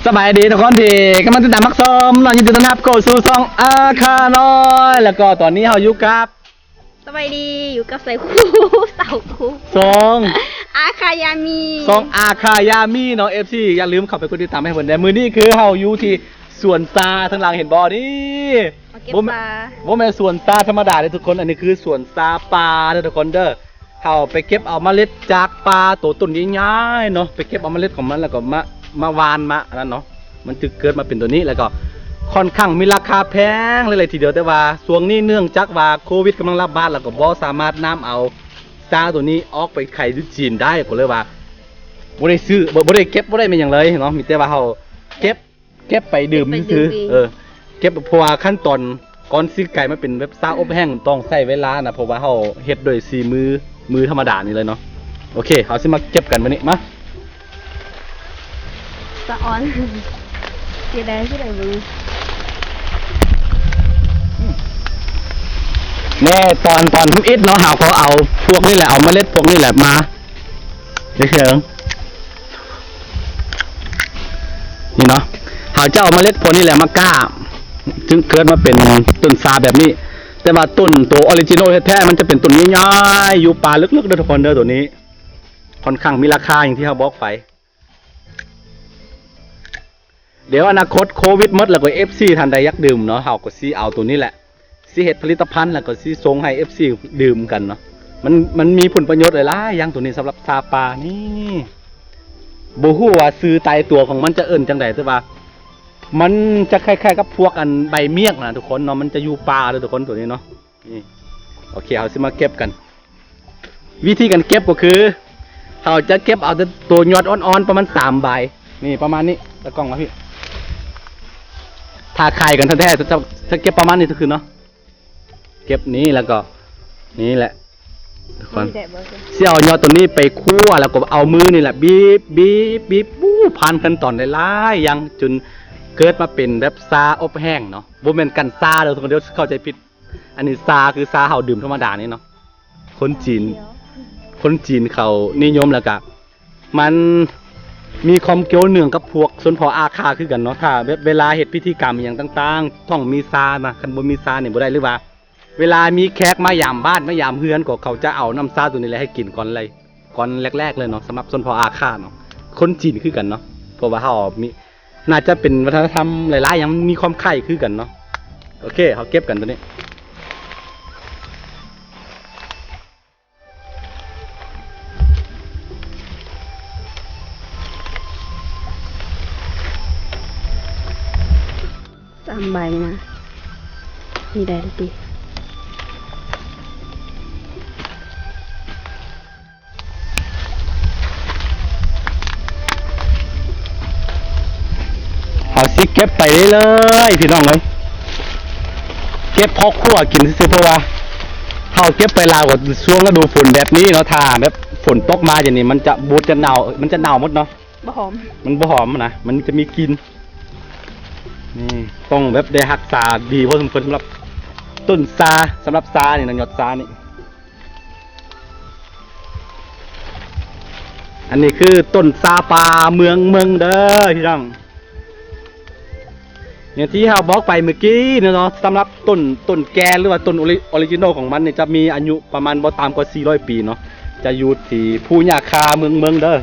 ສະບາຍດີທຸກຄົນທີ່ກຳລັງຕິດຕາມຮັບຊົມເນາະ, ຍິນດີຕ້ອນຮັບເຂົ້າສູ່ຊ່ອງອາຄານ້ອຍ ແລ້ວກໍຕອນນີ້ເຮົາຢູ່ກັບ ສະບາຍດີ ຢູ່ກັບສາວຄູ່ ສາວຄູ່ ຊ່ອງ ອາຄາຢາມີ ຊ່ອງອາຄາຢາມີເນາະ ເອັຟຊີ ຢ່າລືມເຂົ້າໄປກົດຕິດຕາມໃຫ້ເພິ່ນແດ່. ມື້ນີ້ຄືເຮົາຢູ່ທີ່ສວນຊາ ທາງຫຼັງເຫັນບໍ່ນີ້ ມາເກັບ ບໍ່ແມ່ນ ຊາ ບໍ່ແມ່ນສວນຊາທຳມະດາເດ້ທຸກຄົນ, ອັນນີ້ຄືສວນຊາປ່າເດີທຸກຄົນເດີ. ເຮົາໄປເກັບເອົາເມລັດຈາກປ່າ ໂຕຕົ້ນໃຫຍ່ໆເນາະ, ໄປເກັບເອົາເມລັດຂອງມັນ ແລ້ວກໍມາ ມາຫວ່ານ ມາອັນນັ້ນເນາະ, ມັນຈຶ່ງເກີດມາເປັນໂຕນີ້. ແລ້ວກໍຄ່ອນຂ້າງມີລາຄາແພງຫຼາຍໆທີດຽວ, ແຕ່ວ່າຊ່ວງນີ້ເນື່ອງຈາກວ່າໂຄວິດກຳລັງລະບາດ ແລ້ວກໍບໍ່ສາມາດນຳເອົາຊາໂຕນີ້ອອກໄປຂາຍຢູ່ຈີນໄດ້, ກໍເລີຍວ່າບໍ່ໄດ້ຊື້ ບໍ່ ບໍ່ໄດ້ເກັບ ບໍ່ໄດ້ແມ່ນຫຍັງເລີຍເນາະ, ມີແຕ່ວ່າເຮົາເກັບ ເກັບໄປດື່ມ ເກັບໄປດື່ມ ຊື່ໆ ເອີ ເກັບ ເພາະວ່າຂັ້ນຕອນກ່ອນຊິກາຍມາເປັນແບບຊາອົບແຫ້ງ ຕ້ອງໃຊ້ເວລານະ, ເພາະວ່າເຮົາເຮັດດ້ວຍສີມື ມືທຳມະດານີ້ເລີຍເນາະ. ໂອເຄ ເຮົາຊິມາເກັບກັນມື້ນີ້ ມາ ສະອອນ ຊິໄດ້ ຊິໄດ້ເບິ່ງ ແນ່ ຕອນ ຕອນທຳອິດເນາະ ເຮົາກໍເອົາພວກນີ້ແຫຼະ ເອົາເມລັດພວກນີ້ແຫຼະມາ ເຮັດຫຍັງ ນີ້ເນາະ ເຮົາຈະເອົາເມລັດພວກນີ້ແຫຼະມາກ້າ ຈຶ່ງເກີດມາເປັນຕົ້ນຊາແບບນີ້. ແຕ່ວ່າຕົ້ນໂຕອໍຣິຈິນອນແທ້ໆ ມັນຈະເປັນຕົ້ນໃຫຍ່ໆ ຢູ່ປ່າເລິກໆເດີທຸກຄົນເດີ. ໂຕນີ້ຄ່ອນຂ້າງມີລາຄາ ຢ່າງທີ່ເຮົາບອກໄປ. ດຽວອະນາຄົດໂຄວິດໝົດແລ້ວກໍ ເອັຟຊີ ທ່ານໃດຢາກດື່ມເນາະ ເຮົາກໍຊິເອົາໂຕນີ້ແຫຼະ ຊິເຮັດຜະລິດຕະພັນ ແລ້ວກໍຊິສົ່ງໃຫ້ ເອັຟຊີ ດື່ມກັນເນາະ. ມັນ ມັນມີຜົນປະໂຫຍດຫຼາຍໆຢ່າງ ໂຕນີ້ສຳລັບຊາປ່ານີ້. ບໍ່ຮູ້ວ່າຊື່ຕາຍຕົວຂອງມັນຈະເອີ້ນຈັ່ງໃດ, ແຕ່ວ່າມັນຈະຄ້າຍໆກັບພວກອັນໃບໝຽກນະທຸກຄົນເນາະ, ມັນຈະຢູ່ປ່າເດີທຸກຄົນ ໂຕນີ້ເນາະ. ນີ້ ໂອເຄ ເຮົາຊິມາເກັບກັນ. ວິທີການເກັບກໍຄື ເຮົາຈະເກັບເອົາແຕ່ໂຕຍອດອ່ອນໆ ປະມານສາມໃບ ນີ້ ປະມານນີ້. ຕາກ້ອງມາພີ້ ຖ້າຂາຍກັນແທ້ໆ ຈະ ຈະເກັບປະມານນີ້ທຸກຄືນເນາະ. ເກັບນີ້ ແລ້ວກໍນີ້ແຫຼະທຸກຄົນ ຊິເອົາຍອດໂຕນີ້ໄປຂົ້ວ ແລ້ວກໍເອົາມືນີ້ແຫຼະ ບີບ ບີບ ບີບ ໂອ້ ຜ່ານຂັ້ນຕອນຫຼາຍໆຢ່າງ ຈົນເກີດມາເປັນແບບຊາອົບແຫ້ງເນາະ. ບໍ່ແມ່ນກັນຊາເດີທຸກຄົນ ດຽວເຂົ້າໃຈຜິດ. ອັນນີ້ຊາຄືຊາເຮົາດື່ມທຳມະດານີ້ເນາະ, ຄົນຈີນ ຄົນຈີນເຂົານິຍົມ ແລ້ວກະມັນມີຄວາມກ່ຽວເນື່ອງກັບພວກຊົນເຜົ່າອາຄາຄືກັນເນາະ. ຖ້າແບບເວລາເຮັດພິທີກຳອີ່ຫຍັງຕ່າງໆ ຕ້ອງມີຊານະ, ຄັນບໍ່ມີຊານີ້ບໍ່ໄດ້. ຫຼືວ່າເວລາມີແຂກມາຢາມບ້ານ ມາຢາມເຮືອນ ກໍເຂົາຈະເອົານ້ຳຊາໂຕນີ້ແຫຼະໃຫ້ກິນກ່ອນເລີຍ ກ່ອນແລກໆເລີຍເນາະ ສຳລັບຊົນເຜົ່າອາຄາເນາະ. ຄົນຈີນຄືກັນເນາະ ເພາະວ່າເຮົາມີ ໜ້າຈະເປັນວັດທະນະທຳຫຼາຍໆຢ່າງ ມັນມີຄວາມຄ້າຍຄືກັນເນາະ. ໂອເຄ ເຮົາເກັບກັນໂຕນີ້ ສາມໃບນະ ນີ້ໄດ້ແລ້ວຕິ. ເຮົາຊິເກັບໄປເລື້ອຍໆ ພີ່ນ້ອງເອີຍ, ເກັບພໍຄົວກິນຊື່ໆ ເພາະວ່າເຮົາເກັບໄປລາວກໍຊ່ວງລະດູຝົນແບບນີ້ເນາະ, ຖ້າແບບຝົນຕົກມາຈັ່ງນີ້ ມັນຈະບູດ ຈະເນົ່າ ມັນຈະເນົ່າໝົດເນາະ. ບໍ່ຫອມ ມັນບໍ່ຫອມນະ ມັນຈະມີກິ່ນ. ນີ້ຕ້ອງແບບໄດ້ຮັກສາດີພໍສົມຄວນ ສຳລັບຕົ້ນຊາ ສຳລັບຊານີ້ນະ ຍອດຊານີ້. ອັນນີ້ຄືຕົ້ນຊາປ່າເມືອງເມິງເດີພີ່ນ້ອງ. ຢ່າງທີ່ເຮົາບອກໄປມື້ກີ້ນີ້ເນາະ ສຳລັບຕົ້ນ ຕົ້ນແກ່ນ ຫຼືວ່າຕົ້ນອໍຣິ ອໍຣິຈິນອນຂອງມັນນີ້ ຈະມີອາຍຸປະມານບໍ່ຕ່ຳກວ່າສີ່ຮ້ອຍປີເນາະ, ຈະຢູ່ທີ່ພູຫຍ້າຄາເມືອງເມິງເດີ.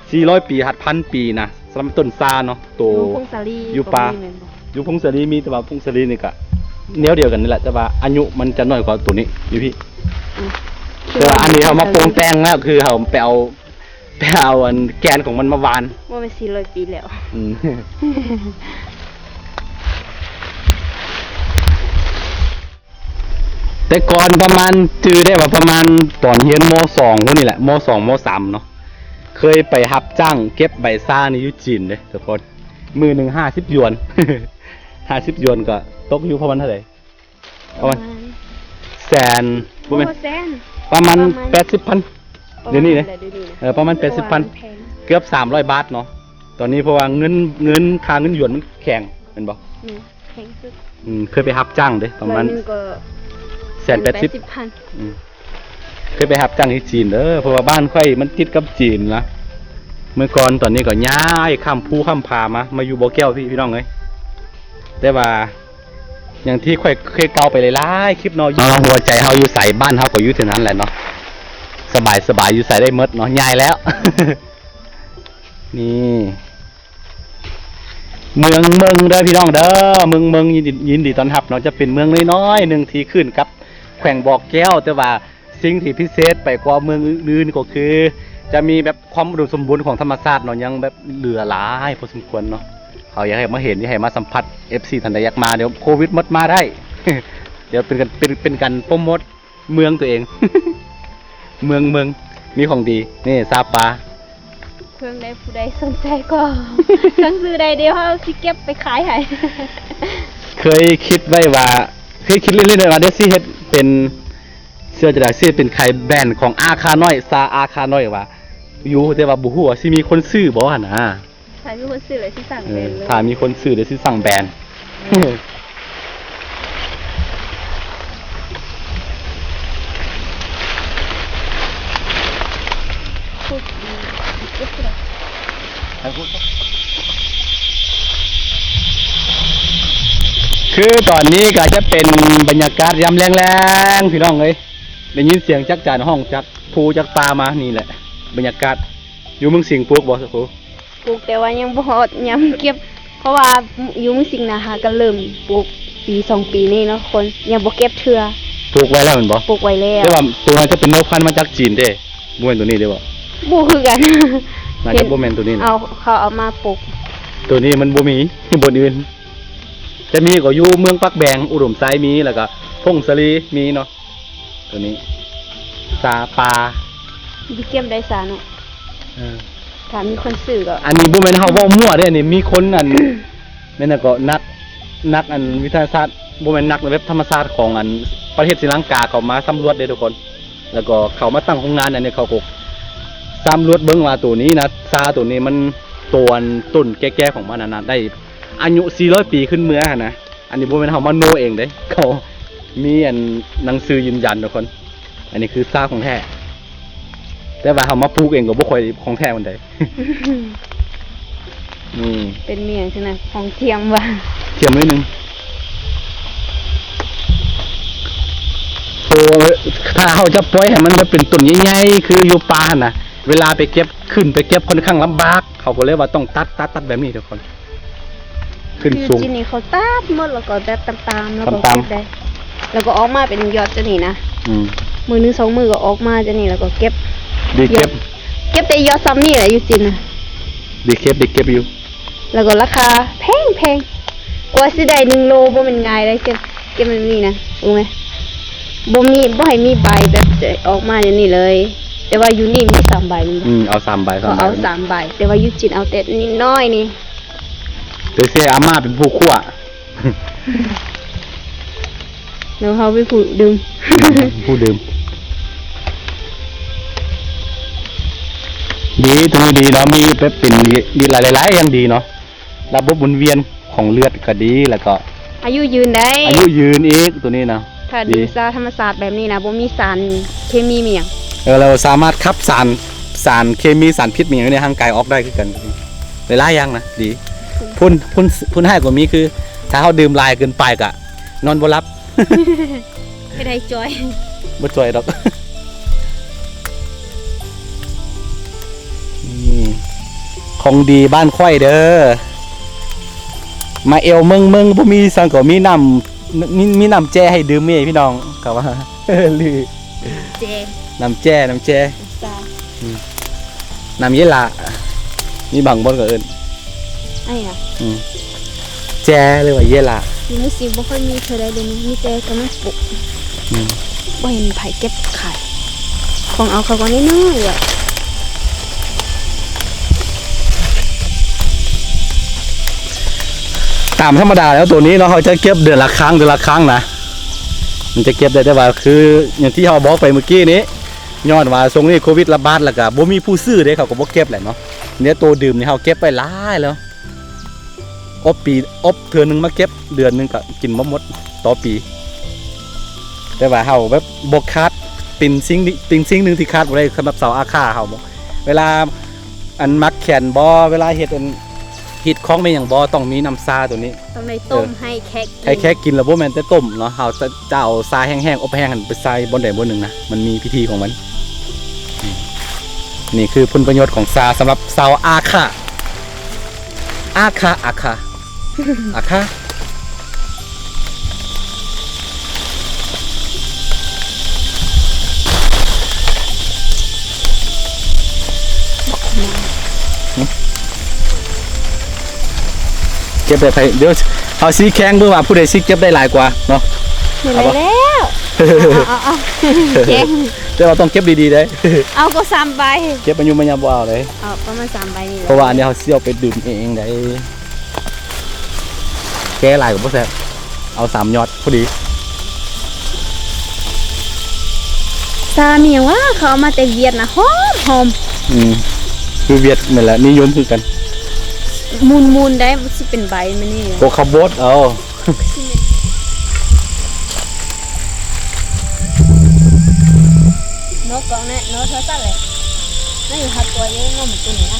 ສີ່ຮ້ອຍປີ ຮອດພັນປີນະ ສຳລັບຕົ້ນຊາເນາະ ໂຕຢູ່ຜົ້ງສາລີ ຢູ່ປ່າ ກໍມີແມ່ນບໍ່? ຢູ່ຜົ້ງສາລີມີ, ແຕ່ວ່າຜົ້ງສາລີນີ້ກະແນວດຽວກັນນີ້ແຫຼະ ແຕ່ວ່າອາຍຸມັນຈະໜ້ອຍກວ່າໂຕນີ້ຢູ່ພີ້. ອືມ ແຕ່ວ່າອັນນີ້ເຮົາມາປຸງແຕ່ງແລ້ວ ຄືເຮົາໄປເອົາ ໄປເອົາອັນແກ່ນຂອງມັນມາຫວ່ານ. ບໍ່ແມ່ນສີ່ຮ້ອຍປີແລ້ວ. ອືມ. ແຕ່ກ່ອນປະມານ ຈື່ໄດ້ວ່າປະມານຕອນຮຽນ ມໍສອງພຸ້ນນີ້ແຫຼະ ມໍສອງ ມໍສາມເນາະ, ເຄີຍໄປຮັບຈ້າງເກັບໃບຊານີ້ຢູ່ຈີນເດ້ທຸກຄົນ. ມື້ໜຶ່ງຫ້າສິບຢວນ ຫ້າສິບຢວນກໍຕົກຢູ່ປະມານເທົ່າໃດ? ປະມານ ປະມານແສນ ບໍ່ແມ່ນ ບໍ່ແສນ ປະມານ ປະມານ ແປດສິບພັນ. ດຽວນີ້ເດ້ ດຽວນີ້ນະ ເອີ ປະມານແປດສິບພັນ ເກືອບສາມຮ້ອຍບາດເນາະ ຕອນນີ້. ເພາະວ່າເງິນ ເງິນ ຄ່າເງິນຢວນມັນແຂງແມ່ນບໍ່? ແຂງສຸດ. ອືມ ເຄີຍໄປຮັບຈ້າງເດ້ ປະມານ ຮ້ອຍໜຶ່ງກໍແສນແປດສິບ ແປດສິບພັນ. ອືມ ເຄີຍໄປຮັບຈ້າງທີ່ຈີນເດີ ເພາະວ່າບ້ານຂ້ອຍມັນຕິດກັບຈີນນະ. ເມື່ອກ່ອນ ຕອນນີ້ກໍຍ້າຍຂ້າມພູຂ້າມຜາມາ ມາຢູ່ບໍ່ແກ້ວພີ້ ພີ່ນ້ອງເອີຍ. ແຕ່ວ່າ ຢ່າງທີ່ຂ້ອຍເຄີຍເວົ້າໄປຫຼາຍໆຄລິບເນາະ ເຮົາ ຫົວໃຈເຮົາຢູ່ໃສ ບ້ານເຮົາກໍຢູ່ທີ່ນັ້ນແຫຼະເນາະ ສະບາຍໆ ຢູ່ໃສໄດ້ໝົດເນາະ ຍ້າຍແລ້ວ ນີ້ ເມືອງເມິງເດີພີ່ນ້ອງເດີ ເມືອງເມິງ ຍິນດີ ຍິນດີຕ້ອນຮັບເນາະ. ຈະເປັນເມືອງນ້ອຍໆໜຶ່ງທີ່ຂຶ້ນກັບແຂວງບໍ່ແກ້ວ ແຕ່ວ່າສິ່ງທີ່ພິເສດໄປກວ່າເມືອງອື່ນໆກໍຄື ຈະມີແບບຄວາມອຸດົມສົມບູນຂອງທຳມະຊາດເນາະ ຍັງແບບເຫຼືອຫຼາຍພໍສົມຄວນເນາະ. ເຮົາຢາກໃຫ້ມາເຫັນ ຢາກໃຫ້ມາສຳຜັດ ເອັຟຊີ ທ່ານໃດຢາກມາ ດຽວໂຄວິດໝົດມາໄດ້ ດຽວເປັນການ ເປັນ ເປັນການໂປຣໂມດເມືອງຕົວເອງ ເມືອງ ເມືອງ ມີຂອງດີ ນີ້ ຊາປາ ເພິ່ງໄດ້ ຜູ້ໃດສົນໃຈກໍສັ່ງຊື້ໄດ້ ດຽວເຮົາຊິເກັບໄປຂາຍໃຫ້. ເຄີຍຄິດໄວ້ວ່າ ເຄີຍຄິດເລ່ນໆໄວ້ວ່າ ດຽວຊິເຮັດເປັນ ເຊື່ອຈະໄດ້ ຊິເຮັດເປັນຂາຍແບຣນຂອງອາຄານ້ອຍ ຊາອາຄານ້ອຍວ່າຢູ່ ແຕ່ວ່າບໍ່ຮູ້ວ່າຊິມີຄົນຊື້ບໍ່ຫັ້ນນະ. ຖ້າມີຄົນຊື້ແລ້ວຊິສັ່ງແບຣນເລີຍ ຖ້າມີຄົນຊື້ແລ້ວຊິສັ່ງແບຣນ. ຄືຕອນນີ້ກໍຈະເປັນບັນຍາກາດຍາມແລງໆ ພີ່ນ້ອງເອີຍ ໄດ້ຍິນສຽງຈັກຈານຮ້ອງຈາກພູຈາກປ່າມາ ນີ້ແຫຼະບັນຍາກາດ. ຢູ່ເມືອງສິງປູກບໍ່ ສາຄູ? ປູກ ແຕ່ວ່າຍັງບໍ່ຮອດຍາມເກັບ ເພາະວ່າຢູ່ເມືອງສິງນະຫາກໍເລີ່ມປູກປີສອງປີນີ້ເນາະ ຄົນຍັງບໍ່ເກັບເທື່ອ. ປູກໄວ້ແລ້ວແມ່ນບໍ່? ປູກໄວ້ແລ້ວ ແຕ່ວ່າໂຕນັ້ນຈະເປັນແນວພັນມາຈາກຈີນເດ້ ບໍ່ແມ່ນໂຕນີ້ເດ້ບໍ່? ບໍ່ຄືກັນ ໜ້າຈະບໍ່ແມ່ນໂຕນີ້ນະ ເອົາ ເຂົາເອົາມາປູກ. ໂຕນີ້ມັນບໍ່ມີບ່ອນອື່ນ ຈະມີກໍຢູ່ເມືອງປາກແບງ ອຸດົມໄຊມີ ແລ້ວກໍຜົ້ງສາລີມີເນາະ. ຕົວນີ້ ຊາປ່າ ດີເກັບໄດ້ຊາເນາະ ເອີ ຖ້າມີຄົນຊື້ກໍ ອັນນີ້ບໍ່ແມ່ນເຮົາເວົ້າມົ້ວເດ້ ອັນນີ້ມີຄົນ ອັນ ແມ່ນຫຍັງເກາະ ນັກ ນັກ ອັນ ວິທະຍາສາດ ບໍ່ແມ່ນ ນັກແບບທຳມະຊາດຂອງ ອັນ ປະເທດສີລັງກາ ເຂົາມາສຳຫຼວດເດ້ທຸກຄົນ ແລ້ວກໍເຂົາມາຕັ້ງໂຮງງານ ອັນນີ້ເຂົາກໍສຳຫຼວດເບິ່ງວ່າໂຕນີ້ນະ ຊາໂຕນີ້ມັນ ໂຕ ອັນ ຕົ້ນແກ່ໆຂອງມັນນັ້ນນະ ໄດ້ອາຍຸສີ່ຮ້ອຍປີຂຶ້ນເມືອຫັ້ນນະ. ອັນນີ້ບໍ່ແມ່ນເຮົາມະໂນເອງເດ້ ເຂົາມີອັນໜັງສືຢືນຢັນທຸກຄົນ ອັນນີ້ຄືຊາຂອງແທ້ ແຕ່ວ່າເຮົາມາປູກເອງກໍບໍ່ຄ່ອຍຂອງແທ້ປານໃດ. ນີ້ເປັນເມຍຈັ່ງຊັ້ນນະ ຂອງທຽມວ່າ ທຽມໜ້ອຍໜຶ່ງ ໂທ ຖ້າເຮົາຈະປ່ອຍໃຫ້ມັນແບບເປັນຕົ້ນໃຫຍ່ໆ ຄືຢູ່ປ່າຫັ້ນນະ ເວລາໄປເກັບ ຂຶ້ນໄປເກັບຂ້ອນຂ້າງລຳບາກ ເຂົາກໍເລີຍວ່າຕ້ອງຕັດ ຕັດ ຕັດແບບນີ້ທຸກຄົນ. ຂຶ້ນສູງ ຢູ່ຈີນນີ້ເຂົາຕັດໝົດ ແລ້ວກໍແບບຕາມໆ ແລ້ວກໍເກັບໄດ້ ແລ້ວກໍອອກມາເປັນຍອດຈັ່ງນີ້ນະ ອືມ ມື້ໜຶ່ງສອງມື້ກໍອອກມາຈັ່ງນີ້ ແລ້ວກໍເກັບ ດີເກັບ ເກັບແຕ່ຍອດຊ່ຳນີ້ແຫຼະ ຢູ່ຈີນນະ ດີເກັບ ດີເກັບຢູ່ ແລ້ວກໍລາຄາແພງໆ ກວ່າຊິໄດ້ໜຶ່ງໂລບໍ່ແມ່ນງ່າຍເດ້ ເກັບ ເກັບແບບນີ້ນະ ຮູ້ໄໝ ບໍ່ມີ ບໍ່ໃຫ້ມີໃບແບບອອກມາຢ່າງນີ້ເລີຍ ແຕ່ວ່າຢູ່ນີ້ມີສາມໃບແມ່ນບໍ່? ອືມ ເອົາສາມໃບ ສາມໃບ ເອົາສາມໃບ ແຕ່ວ່າຢູ່ຈີນເອົາແຕ່ນິດໜ້ອຍນີ້. ເດເຊອາມ່າເປັນຜູ້ຂົ້ວ ແລ້ວເຮົາເປັນຜູ້ດື່ມ ອືມ ຜູ້ດື່ມ ດີ ຕົວນີ້ດີເນາະ ມີແບບເປັນຫຼາຍໆຢ່າງດີເນາະ ລະບົບໝູນວຽນຂອງເລືອດກໍດີ ແລ້ວກໍອາຍຸຍືນໄດ້ ອາຍຸຍືນອີກ ຕົວນີ້ນະ ຖ້າດື່ມຊາທຳມະຊາດແບບນີ້ນະ ບໍ່ມີສານເຄມີມີຫຍັງ ເອີ ແລ້ວສາມາດຂັບສານ ສານເຄມີ ສານພິດມີຫຍັງຢູ່ໃນຮ່າງກາຍອອກໄດ້ຄືກັນ ຫຼາຍໆຢ່າງນະ ດີ ຜົນ ຜົນ ຜົນຮ້າຍກໍມີ ຄືຖ້າເຮົາດື່ມຫຼາຍເກີນໄປກະນອນບໍ່ຫຼັບ ເຮັດໃຫ້ຈ່ອຍ ບໍ່ຈ່ອຍດອກ ນີ້ຂອງດີບ້ານຂ້ອຍເດີ ມາແອວເມືອງ ເມືອງບໍ່ມີສັງ ກໍມີນ້ຳ ມີ ມີນ້ຳແຈໃຫ້ດື່ມເອ ພີ່ນ້ອງ ເຂົາວ່າ ຫຼື ແຈ ນ້ຳແຈ ນ້ຳແຈ ນ້ຳເຢລາ ມີບາງບ່ອນກໍເອີ້ນ ອັນນີ້ນະ ອືມ ແຈ ຫຼືວ່າເຢລາ ຢູ່ເມືອງສິງບໍ່ຄ່ອຍມີເທື່ອໃດເດນີ້ ມີແຕ່ກຳລັງປູກ ອືມ ບໍ່ເຫັນໃຜເກັບຂາຍ ຂອງເອົາເຂົາກໍນ້ອຍໆ ຕາມທຳມະດາແລ້ວ ໂຕນີ້ເນາະ ເຮົາຈະເກັບເດືອນລະຄັ້ງ ເດືອນລະຄັ້ງນະ ມັນຈະເກັບໄດ້ ແຕ່ວ່າຄືຢ່າງທີ່ເຮົາບອກໄປມື້ກີ້ນີ້ ຍ້ອນວ່າຊ່ວງນີ້ໂຄວິດລະບາດ ແລ້ວກະບໍ່ມີຜູ້ຊື້ເດ້ ເຂົາກໍບໍ່ເກັບແຫຼະເນາະ. ເນຍໂຕດື່ມນີ້ເຮົາເກັບໄວ້ຫຼາຍແລ້ວ ອົບປີ ອົບເທື່ອໜຶ່ງມາເກັບເດືອນໜຶ່ງກໍກິນບໍ່ໝົດຕໍ່ປີ ແຕ່ວ່າເຮົາແບບບໍ່ຂາດ ເປັນສິ່ງ ເປັນສິ່ງໜຶ່ງທີ່ຂາດບໍ່ໄດ້ສຳລັບຊາວອາຄາເຮົາ ເວລາ ອັນໝັກແຂ້ນບໍ່ ເວລາເຮັດອັນ ຮີດຄອງແມ່ນຫຍັງບໍ່ ຕ້ອງມີນ້ຳຊາໂຕນີ້ ຕ້ອງໄດ້ຕົ້ມ ເອີ ໃຫ້ແຂກກິນ ໃຫ້ແຂກກິນ ແລ້ວບໍ່ແມ່ນແຕ່ຕົ້ມເນາະ ເຮົາຈະ ຈະເອົາຊາແຫ້ງໆ ອົບແຫ້ງຫັ້ນໄປໃສ່ບ່ອນໃດບ່ອນໜຶ່ງນະ ມັນມີພິທີຂອງມັນ. ນີ້ຄືຜົນປະໂຫຍດຂອງຊາສຳລັບຊາວອາຄາ ອາຄາ ອາຄາ ອາຄາ. ເກັບໄດ້ໃຜ ດຽວເຮົາຊິແຂ່ງເບິ່ງວ່າຜູ້ໃດຊິເກັບໄດ້ຫຼາຍກວ່າເນາະ ເອົາບໍ່ ແລ້ວ ເອົາ ເອົາ ແຂ່ງ ແຕ່ວ່າຕ້ອງເກັບດີໆເດ້ ເອົາກໍສາມໃບ ເກັບມາຍຸມາຍາບໍ່ເອົາເດ້ ເອົາປະມານສາມໃບນີ້ແຫຼະ ເພາະວ່າອັນນີ້ເຮົາຊິເອົາໄປດື່ມເອງໄດ້. ແກ່ຫຼາຍກໍບໍ່ແຊບ ເອົາສາມຍອດພໍດີ. ຊາມີຫຍັງວະ ເຂົາເອົາມາແຕ່ຫວຽດນະ ຫອມໆ ອືມ ຄືຫວຽດແມ່ນລະ ນິຍົມຄືກັນ ໝູນໆໄດ້ ມັນຊິເປັນໃບມື້ນີ້ ໂກຄາບົດເອົາ. ໂນກອງແນ່ ໂນໂທລະສັບເລີຍ ນາຢູ່ຮັບຕົວຢູ່ນົມຕຸ່ນນີ້ນະ.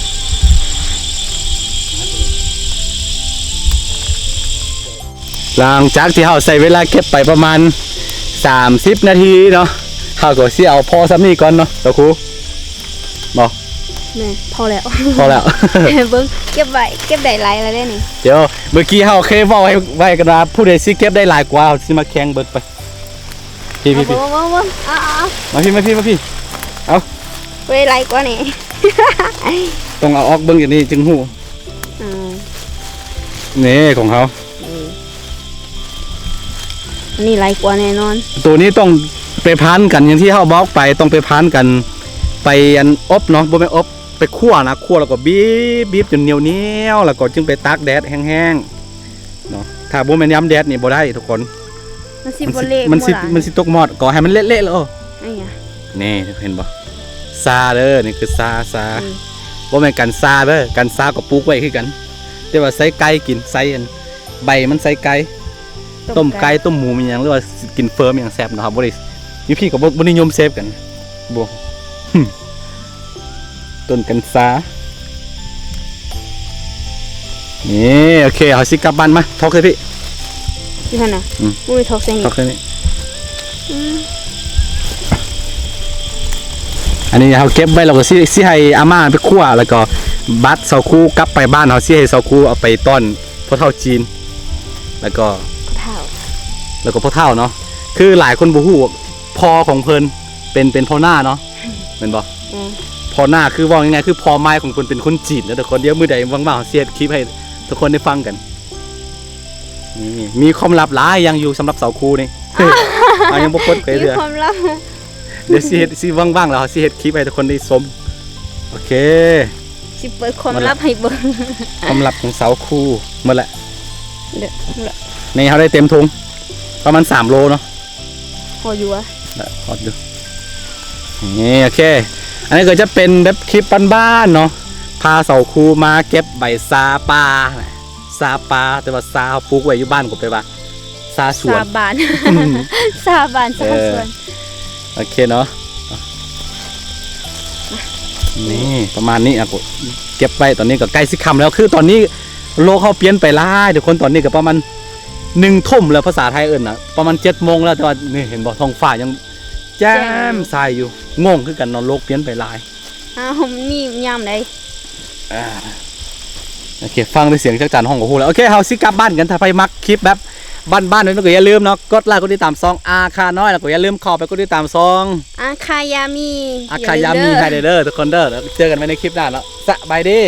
ຫຼັງຈາກທີ່ເຮົາໃຊ້ເວລາເກັບໄປປະມານສາມສິບນາທີເນາະ ເຮົາກໍຊິເອົາພໍສ່ຳນີ້ກ່ອນເນາະ ເຈົ້າຄູ ບໍ່? ແມ່ນ ພໍແລ້ວ ພໍແລ້ວ ເບິ່ງ ເກັບໄວ້ ເກັບໄດ້ຫຼາຍແລ້ວເດ້ນີ້. ດຽວ ເມື່ອກີ້ເຮົາເຄີຍເວົ້າໄວ້ ໄວ້ກັນວ່າ ຜູ້ໃດຊິເກັບໄດ້ຫຼາຍກວ່າ ເຮົາຊິມາແຂ່ງເບິ່ງໄປ. ພີ່ ພີ່ ພີ່ ເອົາ ເອົາ ມາພີ່ ມາພີ່ ມາພີ່ ເອົາ ເວີຍ ຫຼາຍກວ່ານີ້ ຕ້ອງເອົາອອກເບິ່ງຈັ່ງນີ້ຈຶ່ງຮູ້. ອືມ ນີ້ຂອງເຮົາ ອືມ ອັນນີ້ຫຼາຍກວ່າແນ່ນອນ. ໂຕນີ້ຕ້ອງໄປພານກັນ ຢ່າງທີ່ເຮົາບອກໄປ ຕ້ອງໄປພານກັນ ໄປອັນອົບເນາະ ບໍ່ແມ່ນອົບ ໄປຂົ້ວນະ ຂົ້ວແລ້ວກໍບີບ ບີບຈົນໜຽວໆ ແລ້ວກໍຈຶ່ງໄປຕາກແດດແຫ້ງໆ ເນາະ. ຖ້າບໍ່ແມ່ນຍາມແດດນີ້ບໍ່ໄດ້ທຸກຄົນ ມັນຊິ ມັນຊິບໍ່ເລະ ມັນຊິ ມັນຊິຕົກມອດ ກໍໃຫ້ມັນເລະໆ ໂອ້ ອັນຫຍັງ ນີ້ເຫັນບໍ່ ຊາເດີ ນີ້ຄືຊາ ຊາ ອືມ ບໍ່ແມ່ນກັນຊາເດີ ກັນຊາກໍປູກໄວ້ຄືກັນ ແຕ່ວ່າໃສ່ໄກ່ກິນ ໃສ່ອັນ ໃບມັນໃສ່ໄກ່ ຕົ້ມໄກ່ ຕົ້ມໝູ ມີຫຍັງ ຫຼືວ່າກິນເຟີມີຫຍັງແຊບເນາະ ບໍ່ໄດ້ ຢູ່ພີ້ກໍບໍ່ ບໍ່ນິຍົມເສບກັນ ບໍ່ ຕົ້ນກັນຊາ ນີ້ ໂອເຄ ເຮົາຊິກັບບ້ານ ມາ ຖອກໃສ່ພີ້ ຢູ່ຫັ້ນນະ ອືມ ບໍ່ມີຖອກໃສ່ນີ້ ຖອກໃສ່ນີ້ ອືມ ອັນນີ້ເຮົາເກັບໄວ້ ແລ້ວກໍຊິ ຊິໃຫ້ອາມ່າໄປຂົ້ວ ແລ້ວກໍບັດເຊົາຄູກັບໄປບ້ານ ເຮົາຊິໃຫ້ເຊົາຄູເອົາໄປຕ້ອນພໍ່ເຖົ້າຈີນ ແລ້ວກໍພໍ່ເຖົ້າ ແລ້ວກໍພໍ່ເຖົ້າເນາະ ຄືຫຼາຍຄົນບໍ່ຮູ້ ພໍ່ຂອງເພິ່ນເປັນ ເປັນພໍ່ນ້າເນາະ ແມ່ນບໍ່? ອືມ ພໍ່ນ້າ ຄືເວົ້າງ່າຍໆ ຄືພໍ່ໝ້າຍຂອງເພິ່ນເປັນຄົນຈີນເດີທຸກຄົນ. ດຽວມື້ໃດວ່າງໆ ເຮົາຊິເຮັດຄລິບໃຫ້ທຸກຄົນໄດ້ຟັງກັນ. ນີ້ ມີຄວາມລັບຫຼາຍຢ່າງຢູ່ສຳລັບສາວຄູນີ້ ເຮົາຍັງບໍ່ເປີດເຜີຍເທື່ອ ມີຄວາມລັບ ດຽວຊິເຮັດ ຊິວ່າງໆ ແລ້ວເຮົາຊິເຮັດຄລິບໃຫ້ທຸກຄົນໄດ້ຊົມ. ໂອເຄ ຊິເປີດຄວາມລັບໃຫ້ເບິ່ງ ຄວາມລັບຂອງສາວຄູໝົດແຫຼະ ເດີ ນີ້ເຮົາໄດ້ເຕັມຖົງປະມານສາມໂລເນາະ. ພໍຢູ່ວະ ເອີ ຮອດຢູ່ ນີ້ ໂອເຄ ອັນນີ້ກໍຈະເປັນແບບຄລິບບ້ານໆ ເນາະ ພາສາວຄູມາເກັບໃບຊາປ່າ ຊາປ່າ ແຕ່ວ່າຊາເຮົາປູກໄວ້ຢູ່ບ້ານກໍແປວ່າຊາສວນ ຊາບ້ານ ຊາບ້ານ ຊາສວນ ເອີ ໂອເຄເນາະ ນີ້ ປະມານນີ້ ອະ ເກັບໄວ້ ຕອນນີ້ກໍໃກ້ຊິຄ່ຳແລ້ວ ຄືຕອນນີ້ໂລກເຮົາປ່ຽນໄປຫຼາຍທຸກຄົນ ຕອນນີ້ກໍປະມານ ໜຶ່ງທຸ່ມແລ້ວ ພາສາໄທເອີ້ນນະ ປະມານເຈັດໂມງແລ້ວ ແຕ່ວ່ານີ້ເຫັນບໍ່ ທ້ອງຟ້າຍັງແຈ່ມໃສຢູ່ ງົງຄືກັນເນາະ ໂລກປ່ຽນໄປຫຼາຍ. ອ້າວ ມັນມີຍາມໃດ? ອ່າ ໂອເຄ ຟັງແຕ່ສຽງຈັກຈັ่ນຮ້ອງກໍຮູ້ແລ້ວ. ໂອເຄ ເຮົາຊິກັບບ້ານກັນ ຖ້າໃຜມັກຄລິບແບບບ້ານໆ ແບບນີ້ກໍຢ່າລືມເນາະ ກົດໄລກົດຕິດຕາມຊ່ອງອາຄານ້ອຍ ແລ້ວກໍຢ່າລືມເຂົ້າໄປກົດຕິດຕາມຊ່ອງອາຄາຢາມີ ອາຄາຢາມີໃຫ້ເດີ ທຸກຄົນເດີ. ເຈີກັນໃໝ່ໃນຄລິບໜ້າເນາະ ສະບາຍດີ.